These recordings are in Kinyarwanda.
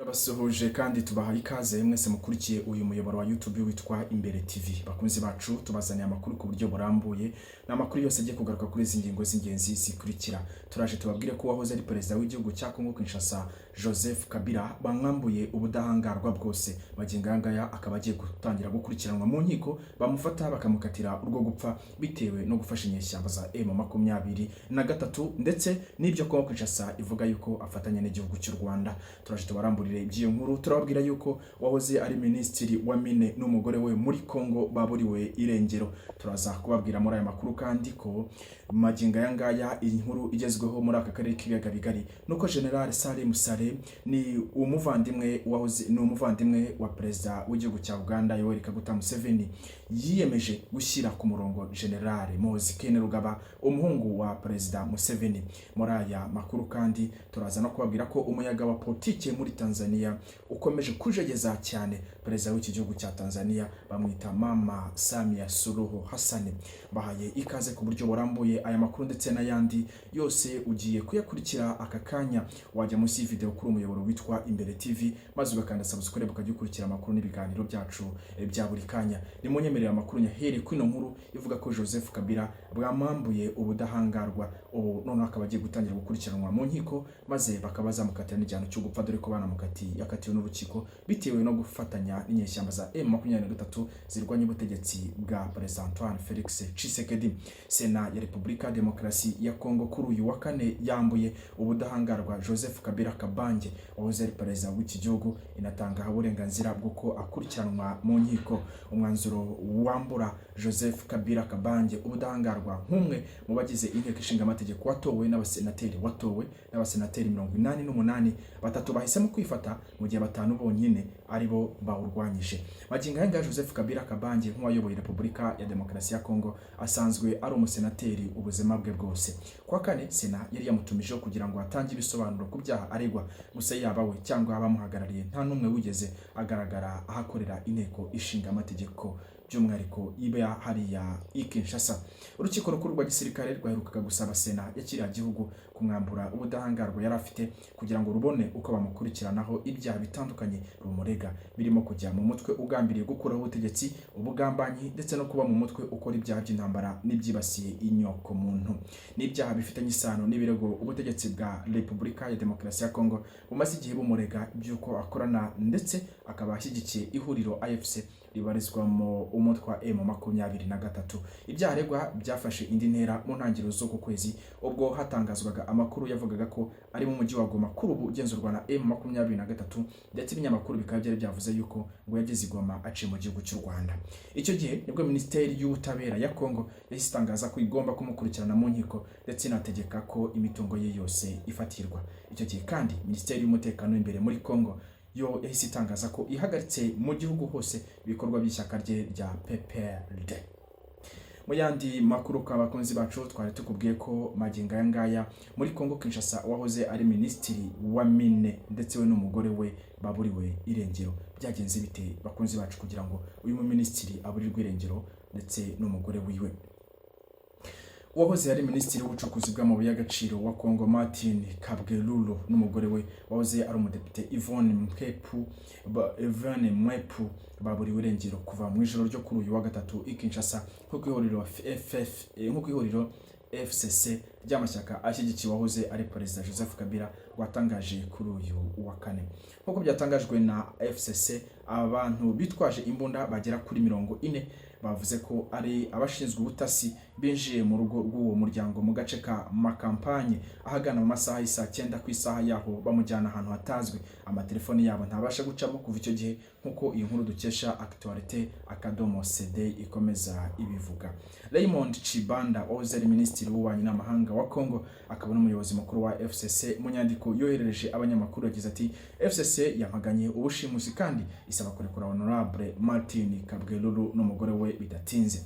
Turabasuhuje kandi tubahaye ikaze mwese mukurikiye uyu muyoboro wa YouTube witwa Imbere TV. Bakunzi bacu, tubazaniye amakuru ku buryo burambuye. Ni amakuru yose agiye kugaruka kuri izi ngingo z'ingenzi zikurikira. Turaje tubabwire ko uwahoze ari perezida w'igihugu cya Congo Kinshasa, Joseph Kabila, bamwambuye ubudahangarwa bwose. Magingo aya ngaya akaba agiye gutangira gukurikiranwa mu nkiko, bamufata bakamukatira urwo gupfa bitewe no gufasha inyeshyamba za M23 ndetse n'ibyo Congo Kinshasa ivuga yuko afatanya n'igihugu cy'u Rwanda. Turaje tubaramburire iby'iyo nkuru. Turababwira yuko wahoze ari minisitiri wa mine n'umugore we muri Congo baburiwe irengero. Turaza kubabwira muri aya makuru kandi ko magingo aya ngaya iyi nkuru igezweho muri aka karere k'ibiyaga bigari nuko General Salim Saleh, ni umuvandimwe wahoze ni umuvandimwe wa perezida w'igihugu cya Uganda, Yoweri Kaguta Museveni, yiyemeje gushyira ku murongo General Muhoozi Kainerugaba, umuhungu wa perezida Museveni. Muri aya makuru kandi turaza no kubabwira ko umuyaga wa politike muri Tanzania ukomeje kujegeza cyane perezida w'iki gihugu cya Tanzania, bamwita Mama Samia Suluhu Hassan. Bahaye ikaze ku buryo burambuye. Aya makuru ndetse n'ayandi yose ugiye kuyakurikira aka kanya. Wajya munsi y'ivideo kuri umuyoboro witwa Imbere TV, maze ugakanda subscribe, ukajya ukurikira amakuru n'ibiganiro byacu bya buri kanya. Nimunyemerera, amakuru nyahere kuri ino nkuru ivuga ko Joseph Kabila bwamwambuye ubudahangarwa, ubu noneho akaba agiye gutangira gukurikiranwa mu nkiko, maze bakaba bazamukatira n'igihano cyo gupfa, dore ko banamukatiye, yakatiwe n'urukiko bitewe no gufatanya n'inyeshyamba za M23 zirwanya ubutegetsi bwa Perezida Antoine Felix Tshisekedi. Sena ya Repubulika Demokarasi ya Kongo kuri uyu wa kane yambuye ubudahangarwa Joseph Kabila Kabange, wahoze ari perezida w'iki gihugu, inatanga uburenganzira bw'uko akurikiranwa mu nkiko. Umwanzuro wambura Joseph Kabila Kabange ubudahangarwa nk'umwe mu bagize inteko ishinga amategeko watowe n'abasenateri 88, batatu bahisemo kwifata mu gihe batanu bonyine ari bo bawurwanyije. Magingo aya ngaya, Joseph Kabila Kabange, nk'uwayoboye Repubulika ya Demokarasi ya Kongo, asanzwe ari umusenateri ubuzima bwe bwose. Kuwa kane, Sena yari yamutumijeho kugira ngo atange ibisobanuro ku byaha aregwa. Gusa yaba we cyangwa abamuhagarariye, nta n'umwe wigeze agaragara ahakorera inteko ishinga amategeko, by'umwihariko iba hariya i Kinshasa. Urukiko rukuru rwa gisirikare rwaherukaga gusaba Sena ya kiriya gihugu kumwambura ubudahangarwa yari afite kugira ngo rubone uko bamukurikiranaho ibyaha bitandukanye rumurega, birimo kujya mu mutwe ugambiriye gukuraho ubutegetsi, ubugambanyi, ndetse no kuba mu mutwe ukora ibyaha by'intambara n'ibyibasiye inyoko muntu, n'ibyaha bifitanye isano n'ibirego ubutegetsi bwa Repubulika ya Demokarasi ya Kongo bumaze igihe bumurega by'uko akorana ndetse akaba ashyigikiye ihuriro AFC ribarizwamo umutwe wa M23. Ibyaha aregwa byafashe indi ntera mu ntangiriro z'uku kwezi, ubwo hatangazwaga amakuru yavugaga ko ari mu mujyi wa Goma, kuri ubu ugenzurwa na M23, ndetse ibinyamakuru bikaba byari byavuze yuko ngo yageze i Goma aciye mu gihugu cy'u Rwanda. Icyo gihe nibwo Minisiteri y'Ubutabera ya Kongo yahise itangaza ko igomba kumukurikirana mu nkiko, ndetse inategeka ko imitungo ye yose ifatirwa. Icyo gihe kandi Minisiteri y'Umutekano imbere muri Kongo yo yahise itangaza ko ihagaritse mu gihugu hose ibikorwa by'ishyaka rye rya PPRD. Mu yandi makuru, kwa bakunzi bacu, twari tukubwiye ko magingo aya ngaya muri Congo Kinshasa wahoze ari minisitiri wa mine ndetse we n'umugore we baburiwe irengero. Byagenze bite, bakunzi bacu, kugira ngo uyu muminisitiri aburirwe irengero ndetse n'umugore wiwe? Uwahoze ari minisitiri w'ubucukuzi bw'amabuye y'agaciro wa Congo, Martin Kabwelulu, n'umugore we wahoze ari umudepite, Yvonne Mwepu, baburiwe irengero kuva mu ijoro ryo kuri uyu wa gatatu i Kinshasa, nk'uko ihuriro FCC ry'amashyaka ashyigikiye uwahoze ari perezida Joseph Kabila rwatangaje kuri uyu wa kane. Nk'uko byatangajwe na FCC, abantu bitwaje imbunda bagera kuri 40 bavuze ko ari abashinzwe ubutasi binjiye mu rugo rw'uwo muryango mu gace ka Makampanye ahagana mu masaha y'isaa 9 ku isaha yaho, bamujyana ahantu hatazwi. Amatelefoni yabo ntabasha gucamo kuva icyo gihe, nk'uko iyi nkuru dukesha actualité.cd ikomeza ibivuga. Raymond Chibanda, wahoze ari minisitiri w'ububanyi n'amahanga wa Congo akaba n'umuyobozi mukuru wa FCC, mu nyandiko yoherereje abanyamakuru yagize ati: "FCC yamaganye ubushimusi kandi isaba kurekura Honorable Martin Kabwelulu n'umugore we bidatinze."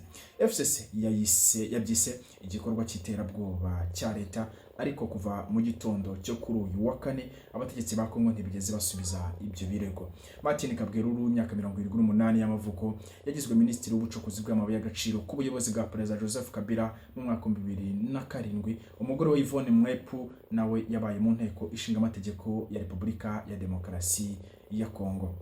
FCC yayise yabyise igikorwa cy'iterabwoba cya leta. Ariko kuva mu gitondo cyo kuri uyu wa kane, abategetsi ba Kongo ntibigeze basubiza ibyo birego. Martin Kabweruru, imyaka 78 y'amavuko, yagizwe minisitiri w'ubucukuzi bw'amabuye y'agaciro ku buyobozi bwa Perezida Joseph Kabila mu mwaka wa 2007. Umugore we Yvonne Mwepu nawe yabaye mu nteko ishinga amategeko ya Repubulika ya Demokarasi ya Kongo.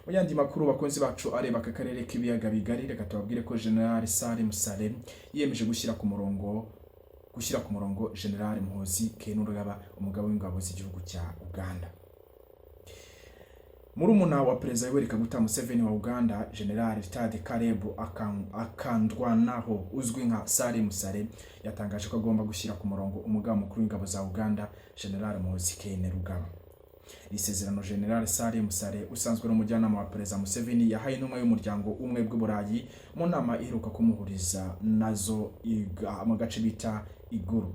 Mu yandi makuru, bakunzi bacu, areba aka karere k'ibiyaga bigari, reka tubabwire ko General Salim Saleh yiyemeje gushyira ku murongo General Muhoozi Kainerugaba, umugaba w'ingabo z'igihugu cya Uganda. Murumuna wa Perezida Yoweri Kaguta Museveni wa Uganda, General Retired Caleb Akandwanaho uzwi nka Salim Saleh, yatangaje ko agomba gushyira ku murongo umugaba mukuru w'ingabo za Uganda, General Muhoozi Kainerugaba. Iri sezerano General Salim Saleh, usanzwe ari umujyanama wa Perezida Museveni, yahaye intumwa y'umuryango umwe bw'Uburayi mu nama iheruka kumuhuriza nazo mu gace bita Iguru.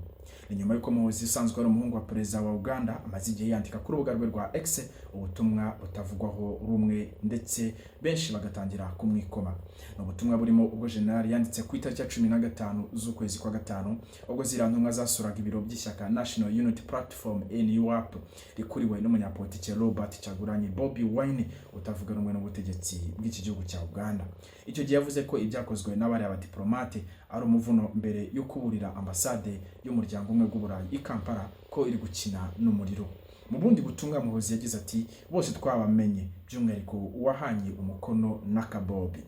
Ni nyuma y'uko Muhoozi, usanzwe ari umuhungu wa perezida wa Uganda, amaze igihe yandika ku rubuga rwe rwa X ubutumwa butavugwaho rumwe, ndetse benshi bagatangira kumwikoma. Ni ubutumwa burimo ubwo General yanditse ku itariki ya 15 z'ukwezi kwa gatanu, ubwo ziriya ntumwa zasuraga ibiro by'ishyaka National Unity Platform, NUP, rikuriwe n'umunyapolitike Robert Kyagulanyi Bobi Wine, utavuga rumwe n'ubutegetsi bw'iki gihugu cya Uganda. Icyo gihe yavuze ko ibyakozwe n'abariya badiplomate ari umuvuno, mbere yo kuburira ambasade y'umuryango umwe bw'Uburayi i Kampala ko iri gukina n'umuriro. Mu bundi butumwa, Muhoozi yagize ati: "Bose twabamenye, by'umwihariko uwahanye umukono na Kabobi."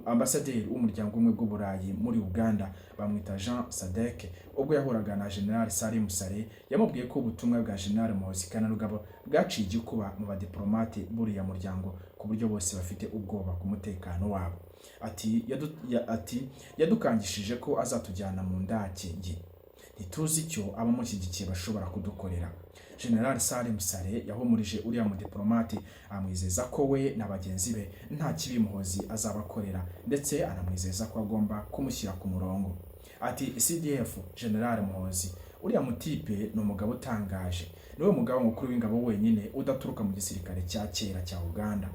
Ambasaderi w'umuryango umwe bw'Uburayi muri Uganda bamwita Jean Sadek, ubwo yahuraga na General Salim Saleh, yamubwiye ko ubutumwa bwa General Muhoozi Kainerugaba bwaciye igikuba mu badiplomate buriya muryango, ku buryo bose bafite ubwoba ku mutekano wabo. Ati "Yadukangishije ko azatujyana mu ndake ye. Ntituzi icyo abamushyigikiye bashobora kudukorera." General Salim Saleh yahumurije uriya mudiplomate, amwizeza ko we na bagenzi be nta kibi Muhoozi azabakorera, ndetse anamwizeza ko agomba kumushyira ku murongo. Ati: "CDF General Muhoozi, uriya mutipe ni umugabo utangaje. Niwe mugabo mukuru w'ingabo wenyine udaturuka mu gisirikare cya kera cya Uganda,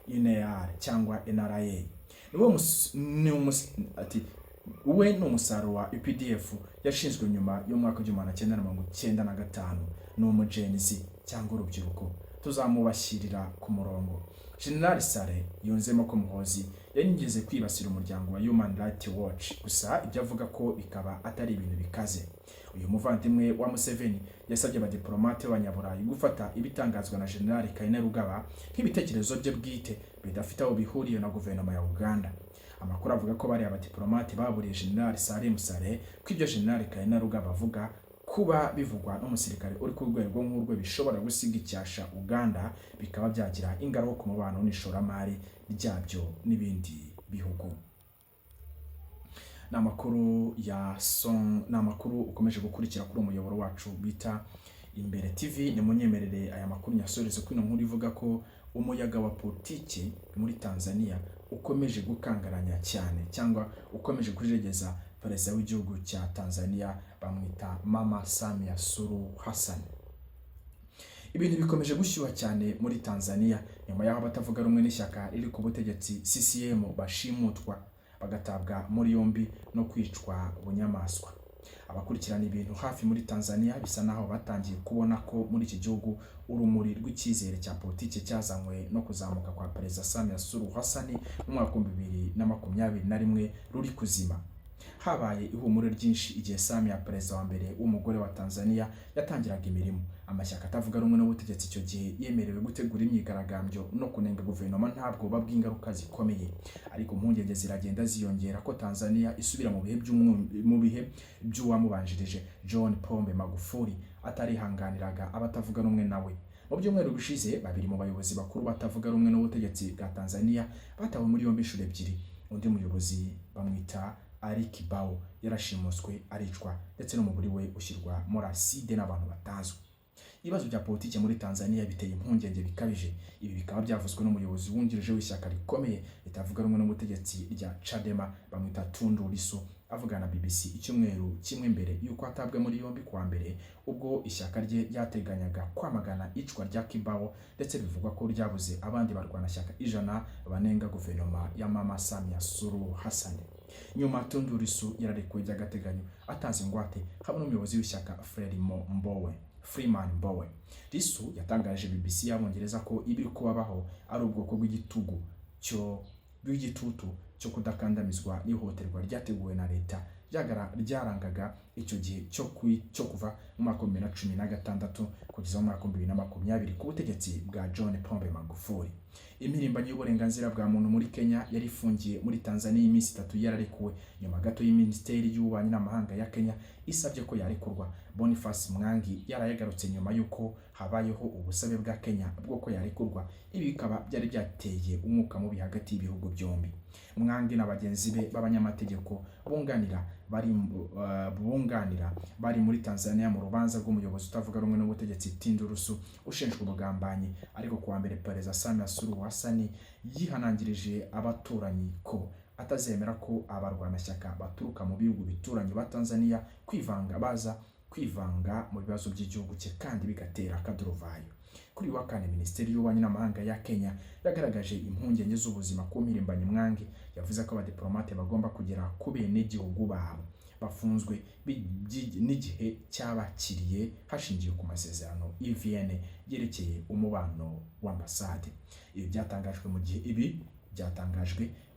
UNAR cyangwa NRA. Niwe ni ati we ni umusaruro wa UPDF yashinzwe nyuma y'umwaka w'1995. Ni umu Gen Z cyangwa urubyiruko. Tuzamubashyirira ku murongo." General Saleh yunzemo ko Muhoozi yarigeze kwibasira umuryango wa Human Rights Watch, gusa ibyo avuga ko bikaba atari ibintu bikaze. Uyu muvandimwe wa Museveni yasabye abadiplomate b'abanyaburayi gufata ibitangazwa na General Kainerugaba nk'ibitekerezo bye bwite bidafite aho bihuriye na guverinoma ya Uganda. Amakuru avuga ko bariya abadiplomate baburiye General Salim Saleh ko ibyo General Kainerugaba avuga, kuba bivugwa n'umusirikare uri ku rwego nk'urwe, bishobora gusiga icyasha Uganda, bikaba byagira ingaruka ku mubano n'ishoramari ryabyo n'ibindi bihugu. Ni amakuru ya son, ni amakuru ukomeje gukurikira kuri umuyoboro wacu bita Imbere TV. Nimunyemerere aya makuru nyasoreze kuri ino nkuru ivuga ko umuyaga wa politiki muri Tanzania ukomeje gukangaranya cyane, cyangwa ukomeje kujegeza perezida w'igihugu cya Tanzania bamwita Mama Samia Suluhu Hassan. Ibintu bikomeje gushyuha cyane muri Tanzania nyuma y'aho abatavuga rumwe n'ishyaka riri ku butegetsi CCM bashimutwa, bagatabwa muri yombi no kwicwa bunyamaswa. Abakurikirana ibintu hafi muri Tanzania bisa naho batangiye kubona ko muri iki gihugu urumuri rw'icyizere cya politiki cyazanywe no kuzamuka kwa Perezida Samia Suluhu Hassan mu mwaka wa 2021 ruri kuzima. Habaye ihumure ryinshi igihe Samia, perezida wa mbere w'umugore wa Tanzania, yatangiraga imirimo. Amashyaka atavuga rumwe n'ubutegetsi icyo gihe yemerewe gutegura imyigaragambyo no kunenga guverinoma nta bwoba bw'ingaruka zikomeye. Ariko impungenge ziragenda ziyongera ko Tanzania isubira mu bihe by'uwamubanjirije John Pombe Magufuli, atarihanganiraga abatavuga rumwe nawe. Mu byumweru bishize, babiri mu bayobozi bakuru batavuga rumwe n'ubutegetsi bwa Tanzania batawe muri yombi inshuro ebyiri. Undi muyobozi bamwita Ali Kibao yarashimuswe, aricwa, ndetse n'umubiri we ushyirwa muri aside n'abantu batazwi. Ibibazo bya politiki muri Tanzania biteye impungenge bikabije. Ibi bikaba byavuzwe n'umuyobozi wungirije w'ishyaka rikomeye ritavuga rumwe n'ubutegetsi rya Chadema bamwita Tundu Lissu, avugana na BBC icyumweru kimwe mbere y'uko atabwa muri yombi kuwa mbere, ubwo ishyaka rye ryateganyaga kwamagana icwa rya Kibao, ndetse bivugwa ko ryabuze abandi barwanashyaka 100 banenga guverinoma ya Mama Samia Suluhu Hassan. Nyuma Tundu Lissu yararekuwe by'agateganyo atanze ingwate hamwe n'umuyobozi w'ishyaka Frelimo Mbowe, Freeman Mbowe. Lissu yatangarije BBC y'Abongereza ko ibiri kubabaho ari ubwoko bw'igitugu cyo bw'igitutu cyo kudakandamizwa n'ihohoterwa ryateguwe na leta ryarangaga icyo gihe cyo kuva mu mwaka wa 2016 kugeza mu mwaka wa 2020 ku butegetsi bwa John Pombe Magufuli. Impirimbanyi y'uburenganzira bwa muntu muri Kenya yari ifungiye muri Tanzania iminsi 3 yararekuwe nyuma gato y'Minisiteri y'Ububanyi n'Amahanga ya Kenya isabye ko yarekurwa. Boniface Mwangi yarayagarutse nyuma y'uko habayeho ubusabe bwa Kenya bwo ko yarekurwa. Ibi bikaba byari byateye umwuka mubi hagati y'ibihugu byombi. Mwangi na bagenzi be b'abanyamategeko bunganira bari muri Tanzania mu rubanza rw'umuyobozi utavuga rumwe n'ubutegetsi Tundu Lissu ushinjwa ubugambanyi. Ariko kuwa mbere, Perezida Samia Suluhu Hassan yihanangirije abaturanyi ko atazemera ko abarwanashyaka baturuka mu bihugu bituranyi ba Tanzania kwivanga baza kwivanga mu bibazo by'igihugu cye kandi bigatera akaduruvayo. Kuri uyu wa kane, Minisiteri y'Ububanyi n'Amahanga ya Kenya yagaragaje impungenge z'ubuzima ku mpirimbanyi Mwangi. Yavuze ko abadiplomate bagomba kugera ku benegihugu babo bafunzwe n'igihe cyabakiriye hashingiwe ku masezerano EVN yerekeye umubano w'ambasade. Ibi byatangajwe mu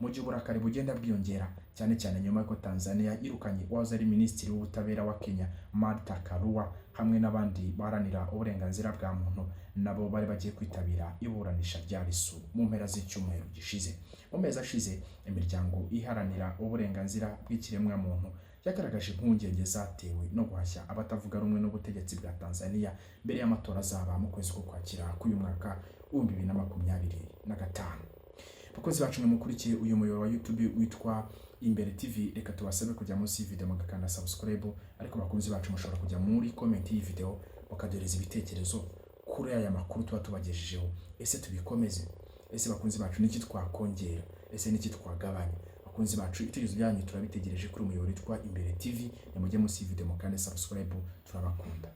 gihe uburakari bugenda bwiyongera, cyane cyane nyuma y'uko Tanzania yirukanye uwahoze ari minisitiri w'ubutabera wa Kenya Martha Karua hamwe n'abandi baharanira uburenganzira bwa muntu nabo bari bagiye kwitabira iburanisha rya Lissu mu mpera z'icyumweru gishize. Mu mezi ashize, imiryango iharanira uburenganzira bw'ikiremwamuntu yagaragaje impungenge zatewe no guhashya abatavuga rumwe n'ubutegetsi bwa Tanzania mbere y'amatora azaba mu kwezi k'Ukwakira k'uyu mwaka wa 2025. Bakozi bacu mukurikiye uyu muyoboro wa YouTube witwa Imbere TV, reka tubasabe kujya munsi y'iyi mugakanda subscribe. Ariko bakunzi bacu, mushobora kujya muri comment y'iyi video mukaduhereza ibitekerezo kuri aya makuru tuba tubagejejeho. Ese tubikomeze? Ese bakunzi bacu, niki twakongera? Ese niki twagabanya? Bakunzi bacu, ibitekerezo byanyu turabitegereje kuri umuyoboro witwa Imbere TV. Nimujye munsi y'iyi video mukande subscribe. Turabakunda.